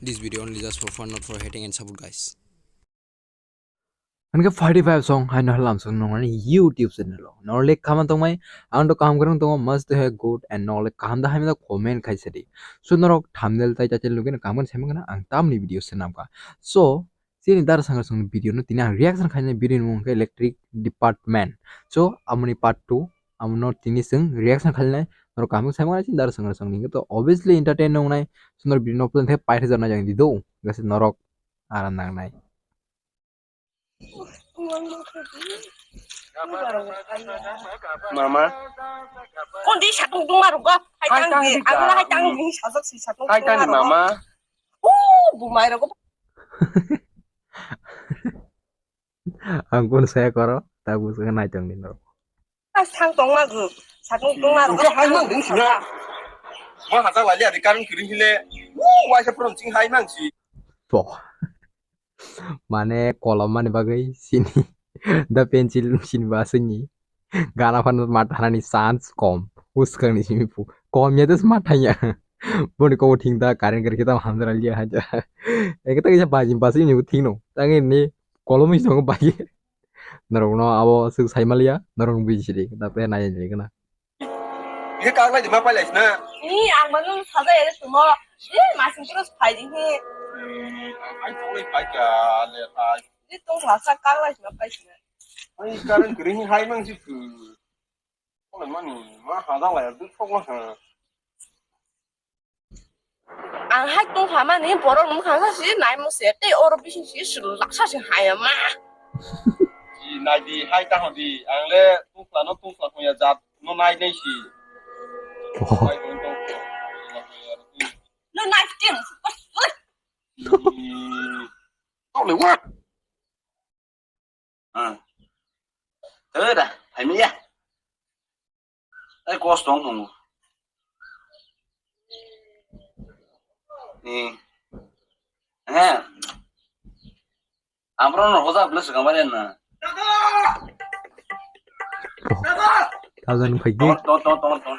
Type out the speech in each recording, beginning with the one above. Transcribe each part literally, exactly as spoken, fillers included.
This video only just for fun, not for hating and support, guys. Hingke forty-five song haino halam song nongani YouTube channel o. Norle kama tongmai, ang to kaham kwrwng tongo, must have good and norle kaham da hamya da comment khai sadi. So norok thumbnail tai title lugino kaham khe saimang na ang tamni video se namka. So chini dar sanga song video no tini ang reaction khaina video ni mung khe Electric Department. So amoni part two, amono tini song reaction khainai norok kaham khe saimang na chini dar sanga song ni to obviously entertain nongnai. So norok video no plan the paithe jana jang di do. Gase norok aram nangnai. Mama. Kon di satung tung aru ga. Hai tang di. Ang na hai tang di sajak si satung tung aru ga. Hai tang di mama. Oh, bumai rogo. Ang kon saya koro, tabu saya nai tong di no. Ai sang tong ma gu. Satung tung aru ga. Hai mang ding sina. Mo hata wali adi karung kiri hile. Wo, wai sa pron sing hai mang si. Bo. Mane kolom mani bagwi sini da pencil sini ba sini gana phano ma thanani chance kom, uskang ni simi pu kom ya des ma thanya. Boni ko thing da current gari kita hamdra liya haja. Ekta kisa baji basi ni thing no tangi ni kolom is no baji. Norok no abo suk sai maliya norok biji sidi da pe nai ni gana. He kang lai ma pai lai na. Ni ang manu sada ere tumo. Ni masing terus pai di he. Ai tong lai pai ka le pai. Ni tong sa sa kang lai ma pai sina. Ai current kiri hi hai mang si ku. Kona mani ma ha da lai du thok ma ha. Ang hai tong kha mani borok nung kha si nai mo se tei oro bising si sul laksa si hai ma. Ji nai di hai ta ho di ang le tong kha no tong kha ya jat no nai nei si. Oh. Hai tong tong. No nai tin. Tong le what? Ah. Tera, hai mi ya. Ai kos tong tong. Ni. Eh. Amro no hoja plus kamare na. Thousand phaidi. Ton ton ton ton ton.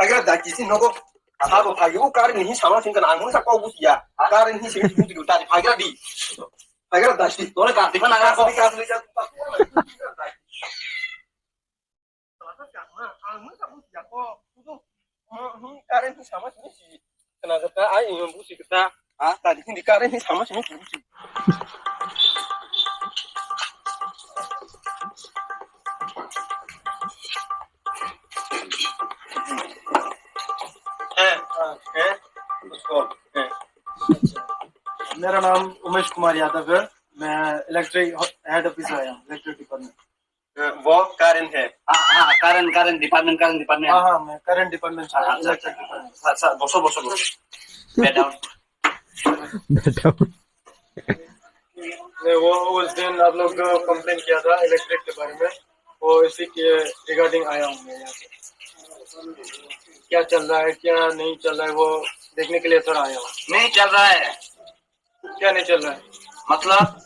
Aga da kisi nogo. Sabo phaidi o kar ni sama sing kana ang sa ko busia. Kar ni sing busia ta phaidi. Agar dasi, tole kati mana aku? Karen tu sama sini si. Kena kata, ai ingin busi kita. Ah, tadi hindi karen ni sama sini busi. Eh, eh, let's go. Eh. मेरा नाम उमेश कुमार यादव है। मैं electric head office आया हूँ, electric department. वो कारण है। हाँ, हाँ, कारण, कारण डिपार्टमेंट, कारण डिपार्टमेंट। हाँ, हाँ, मैं करंट डिपार्टमेंट से हाँ, हाँ, अच्छा, इलेक्ट्रिक अच्छा। डिपार्टमेंट। हाँ, हाँ, बसो, बसो, बसो। बैठ जाओ। बैठ जाओ। नहीं, वो उस दिन आप लोग जो कंप्लेन किया था इलेक्ट्रिक के बारे में, वो इसी के रिगार्डिंग आया हूँ मैं यहाँ पे। क्या चल रहा है, क्या नहीं चल रहा है, वो देखने के लिए थोड़ा आया हूँ। नहीं चल रहा है। क्या नहीं चल रहा है? मतलब?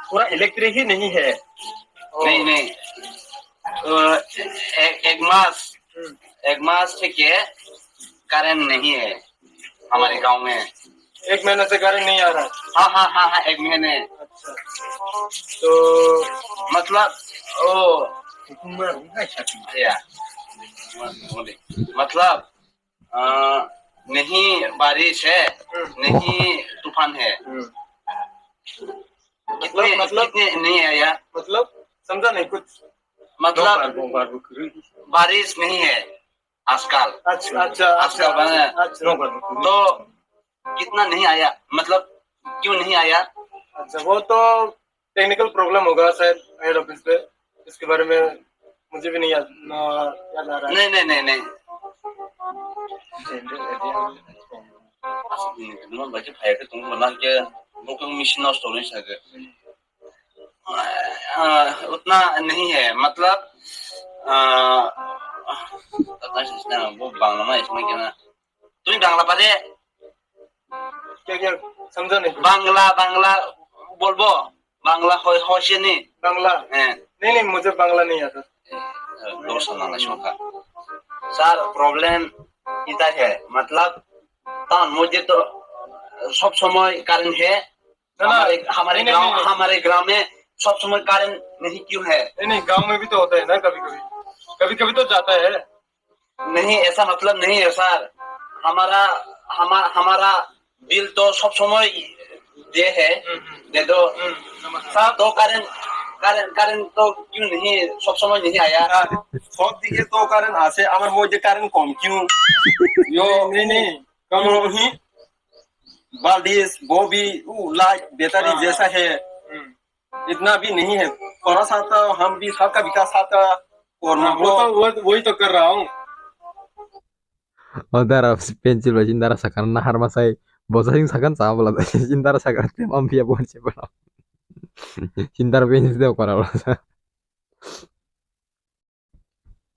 पूरा इलेक्ट्रिक ही नहीं है। ओ। नहीं, नहीं। अ, एक, एक मास, हम्म। एक मास से के करंट नहीं है हमारे ओ। गांव में। एक महीने से करंट नहीं आ रहा है? हाँ, हाँ, हाँ, हाँ, एक महीने। अच्छा। तो मतलब, ओ, या। मतलब, अ, नहीं बारिश है, हम्म। नहीं तूफान है। हम्म। कितने, मतलब, मतलब? कितने नहीं आया? मतलब, समझा नहीं कुछ। मतलब, बारिश नहीं है आजकल। अच्छा, अच्छा, आजकल अच्छा, बना है। अच्छा। तो कितना नहीं आया, मतलब, क्यों नहीं आया? अच्छा, वो तो टेक्निकल प्रॉब्लम होगा शायद हेड ऑफिस पे, इसके बारे में मुझे भी नहीं याद, ना, याद आ रहा है। नहीं, नहीं, नहीं, नहीं। Asli ni, teman baca kayak itu, teman ke, bukan machine house tulis aja. आ, उतना नहीं है, मतलब, आ, पता नहीं, इसमें वो बांग्ला में, इसमें क्या ना, তুমি বাংলা পারে? क्या, क्या? समझा नहीं। বাংলা, বাংলা বলবো? বাংলা হয়, হয়েছে নি? बांग्ला? হ্যাঁ। नहीं, नहीं, मुझे बांग्ला नहीं आता। दोस्त ना, ना, शौक है। सर, प्रॉब्लम इतना है, मतलब, तहन मुझे तो सब समय करंट है। ना, ना, हमारे, हमारे नहीं, गांव, नहीं, नहीं। हमारे ग्राम में सब समय करंट नहीं क्यों है? नहीं, नहीं, गांव में भी तो होता है ना कभी-कभी। कभी-कभी तो जाता है। नहीं, ऐसा मतलब नहीं है सर। हमारा, हमा-, हमारा बिल तो सब समय दे है, हम्म, हम्म। दे दो। हम्म, समझ गया। सर, तो करंट, करंट, करंट तो क्यों नहीं, सब समय नहीं आया? सर, सब दिके तो करंट আছে, আমার মধ্যে কারেন্ট কম, কিউ? यो, नहीं, नहीं। कम नहीं। बाल्टिस, वो भी, वो लाइट, बैटरी हाँ, जैसा हाँ। है। हम्म। इतना भी नहीं है। थोड़ा सा तो हम भी सबका विकास, सबका और हाँ, वो तो, वो, वही तो कर रहा हूँ। O dara pencil bai sindara sakha na har masai bosa sing sakha cha bwla sindara sakha te mam phiya bon se bwla sindara pencil de kora bwla.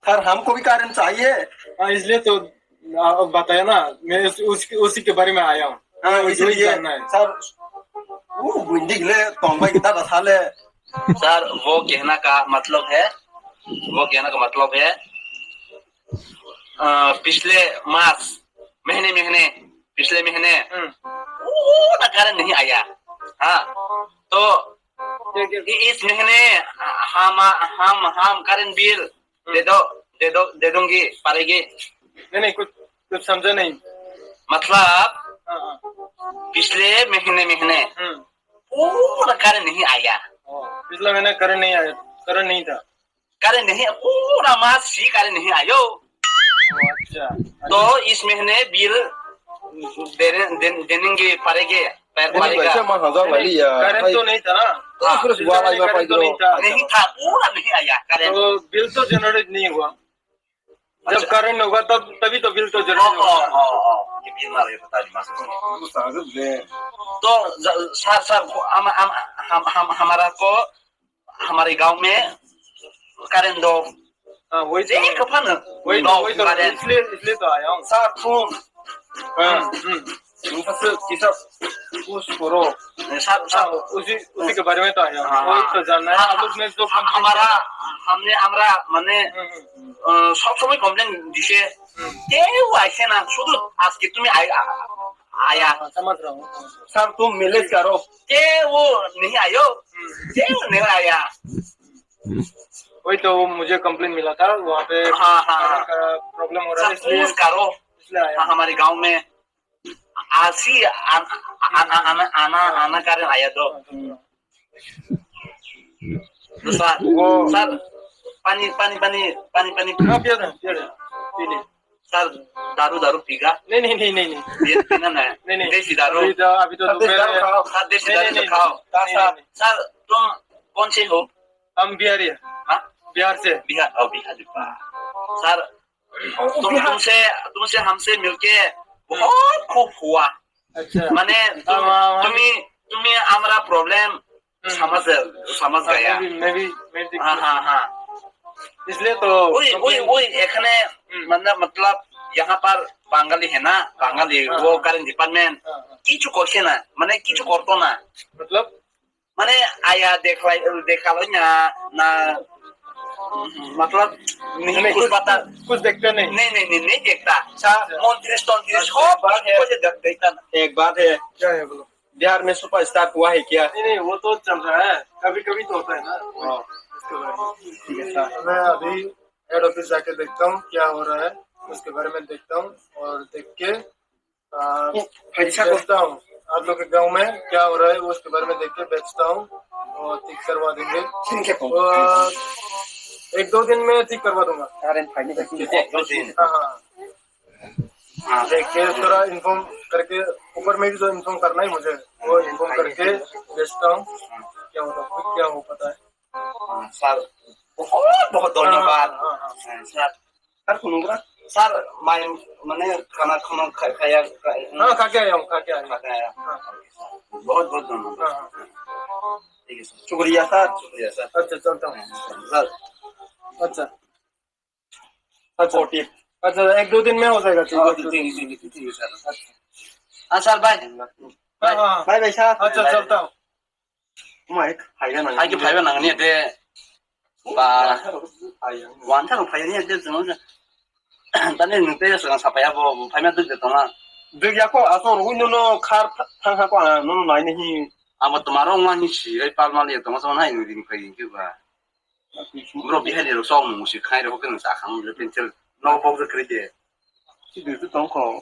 Sir, हमको भी कारण चाहिए। हाँ, इसलिए तो, आ, बताया ना, मैं उस, उस, उसी के बारे में आया हूँ। हाँ, मुझे इसलिए जानना है। सर, वो बुंदी के लिए तो हम भाई कितना बता ले। सर, वो कहना का मतलब है, वो कहना का मतलब है, अ, पिछले मास, महीने, महीने, पिछले महीने, हम्म। वो ना कारण नहीं आया। हाँ, तो क्या, क्या? इ-, इस महीने हम, हम, हम करंट बिल दे दो, दे दो, दे दूंगी, पारेगी। नहीं, नहीं, कुछ, कुछ समझा नहीं। मतलब, हाँ, हाँ। पिछले महीने, महीने हम्म। पूरा करंट नहीं आया। ओ, पिछला महीना करंट नहीं आया, करंट नहीं था। करंट नहीं, पूरा मास ही करंट नहीं आयो। ओ, अच्छा। तो इस महीने बिल देने, दे-, देने के पड़ेगे, पर नहीं, पड़ेगा। वैसे मैं हजार वाली यार। करंट तो नहीं था ना? हाँ। पिछला महीने करंट तो नहीं था। नहीं था, पूरा नहीं आया करंट। तो बिल तो जनरेट नहीं हुआ। जब अच्छा। करंट होगा तब, तभी तो बिल तो जनरेट होगा। हाँ, हाँ, हाँ, हाँ। ये बिल मारे बता दी मास्टर। तो ज-, सर, सर, हम, हम, हम, हम, हमारा को, हमारे गांव में करंट दो। हाँ, वही तो। एक फन। वही तो, दो वही तो, करंट। इसलिए, इसलिए तो आया हूँ। सर, तुम। हाँ, हम्म। हम्म। तुमसे किसा कुछ करो। Sir, sir. हाँ, उसी, उसी के बारे में तो आया हूँ। हाँ, वही हाँ। तो जानना है। हाँ, आप लोग ने जो हाँ, complain हमारा, किया। हमने, আমরা মানে, हम्म, हम्म। আহ, সবসময় কমপ্লেন দিছে। হুম। কেউ আইছে না, শুধু আজকে তুমি আই-, আ-, আয়া। হ্যাঁ, समझ रहा हूँ, समझ रहा हूँ। सर, तुम मैनेज करो। কেউ নেই আয়ো। হুম। কেউ নেই আয়া। वही तो, वो मुझे कंप्लेन मिला था, वहाँ पे हाँ, हाँ, हाँ। प्रॉब्लम हो रहा है, सब इसलिए, कुछ करो। इसलिए आया। हाँ, हमारे गांव में आसी, आना, आना, आना, आना कारण आया तो। तो सर, वो सर, पानी, पानी, पानी, पानी, पानी। हाँ, पिया था, पिया था, पी ले। सर, दारू, दारू पीगा? नहीं, नहीं, नहीं, नहीं, नहीं। ये पीना ना है। नहीं, नहीं। देसी दारू। अभी तो, अभी तो सर, देसी दोपहर दारू है। खाओ। सर, देसी नहीं, दारू नहीं, तो नहीं, खाओ। नहीं, नहीं, नहीं। सर, तुम कौन से हो? हम बिहारी हैं। हाँ? बिहार से। बिहार, ओ, बिहारी, वाह। सर, तुम, तुमसे, तुमसे हमसे मिलके बहुत खूब हुआ। अच्छा। মানে, हाँ, তুমি, हाँ, हाँ। তুমি, তুমি আমরা প্রবলেম হুম। समझ, समझ हाँ, गया। मैं भी, मैं भी, मैं भी हाँ, हाँ, हाँ। इसलिए तो ওই, ওই, ওই, এখানে, হুম। মানে, मतलब, यहाँ पर बंगाली है ना, हाँ, बांगाली, हाँ, वो हाँ। करेंट डिपार्टमेंट, हाँ, हाँ। কিছু করছে না, মানে, কিছু হুম। করতো না। मतलब? মানে, আয়া দেখলাই, দেখালো না, না, मतलब, नहीं, नहीं, कुछ कुछ, पता। कुछ देखते नहीं। नहीं, नहीं, नहीं, नहीं देखता। अच्छा। মন্ত্রিস টন্ত্রিস अच्छा, সব एक बात है। কিছু করছে, দেখ-, দেখতা না। एक बात है। क्या है बोलो? बिहार में सुपरस्टार हुआ है क्या? नहीं, नहीं, वो तो चल रहा है, कभी-कभी तो होता है ना। हाँ। उसके बारे में। ठीक है, सर। मैं अभी हेड ऑफिस जाके देखता हूँ क्या हो रहा है, उसके बारे में देखता हूँ और देख के, आ, पैसा को बेचता हूँ। आप लोग के गांव में क्या हो रहा है, उसके बारे में देख के बेचता हूँ और ठीक करवा देंगे। ठीक है, तो और एक दो दिन में ठीक करवा दूंगा। कारण फाइनल एक दो दिन। हाँ, हाँ। हाँ। देख के थोड़ा इन्फॉर्म करके, ऊपर में भी तो इन्फॉर्म करना है मुझे, वो इन्फॉर्म करके भेजता हूँ। क्या होता है, क्या हो पता है। हाँ, सर, बहुत बहुत धन्यवाद। हाँ, हाँ, हाँ। हाँ, सर, सर, सुनो ना, सर, मैं, मैंने खाना, खाना खा-, खाया, खा-, हाँ, खा के आया हूँ, खा के आया हूँ। खा के आया। हाँ। बहुत बहुत धन्यवाद। हाँ, हाँ। ठीक है सर, शुक्रिया सर, शुक्रिया सर। अच्छा, चलता हूँ। हाँ, सर। अच्छा। अच्छा। फोर्टी। अच्छा, एक दो दिन में हो जाएगा, ठीक है। हाँ, ठीक है, ठीक है, ठीक है, सर। अच्छा। हाँ, सर, बाय। हाँ, हाँ। Bye, bye, sir. अच्छा, बाय। चलता हूँ। Mike, phaiba nang. Hai khe phaiba nang ni de. Ba. Wan thang phaiya ni de, tamo. Tani nung te sa phaiya bo, phaima duk de tong. Duk ya ko, aso rui no no khar. Ang ha ko ang nono nai ni hi. Amo tomaro wngma ni si ai palma le tongma tongma hai ring phai ring ba. Bro bihai ni rok sok mung si khai rok keng sa kham le pencil no bok je kre je. Si de tu tong ko.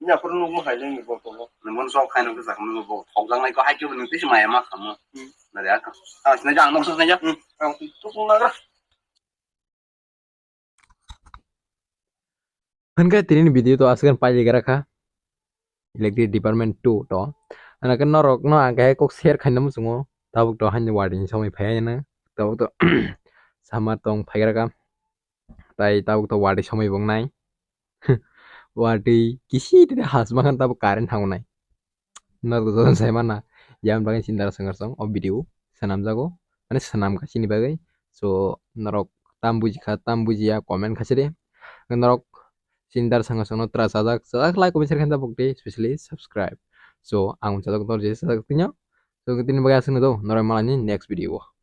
Nya pur nuk mo hai le ni bok tong. Nang mon sok khai no sa kham no bok thok jang nai ko hai ke ni tisi maya ma kham. Hmm. Na ya ka. Ta sina jang nok sa sina ja. Hmm. Ang tu tu na ga. Hwnkhe tini video to aswk pailigra kha, electric department two to. Ano khe norok no ang khe kok share khaina muchungo, tabuk to hani wari ni somoi phai hino, tabuk to summer tong phaigra kha, tai tabuk to wari somoi bo wngnai. Wari kisi tini hasma khan tabuk current thango nai. Norok jotono sai mana, yang bagwi chini dara sangar song o video swnamjago, mane swnamkha chini bagwi. So norok tam bujikha tam bujiya comment khaisidi. Norok chini dara sangar songno tra chajak chajak like comment share khaina bukdi, specially subscribe. So ang chajak dor je chajak tino. So tini bagwi aswkno do norok malani next video o.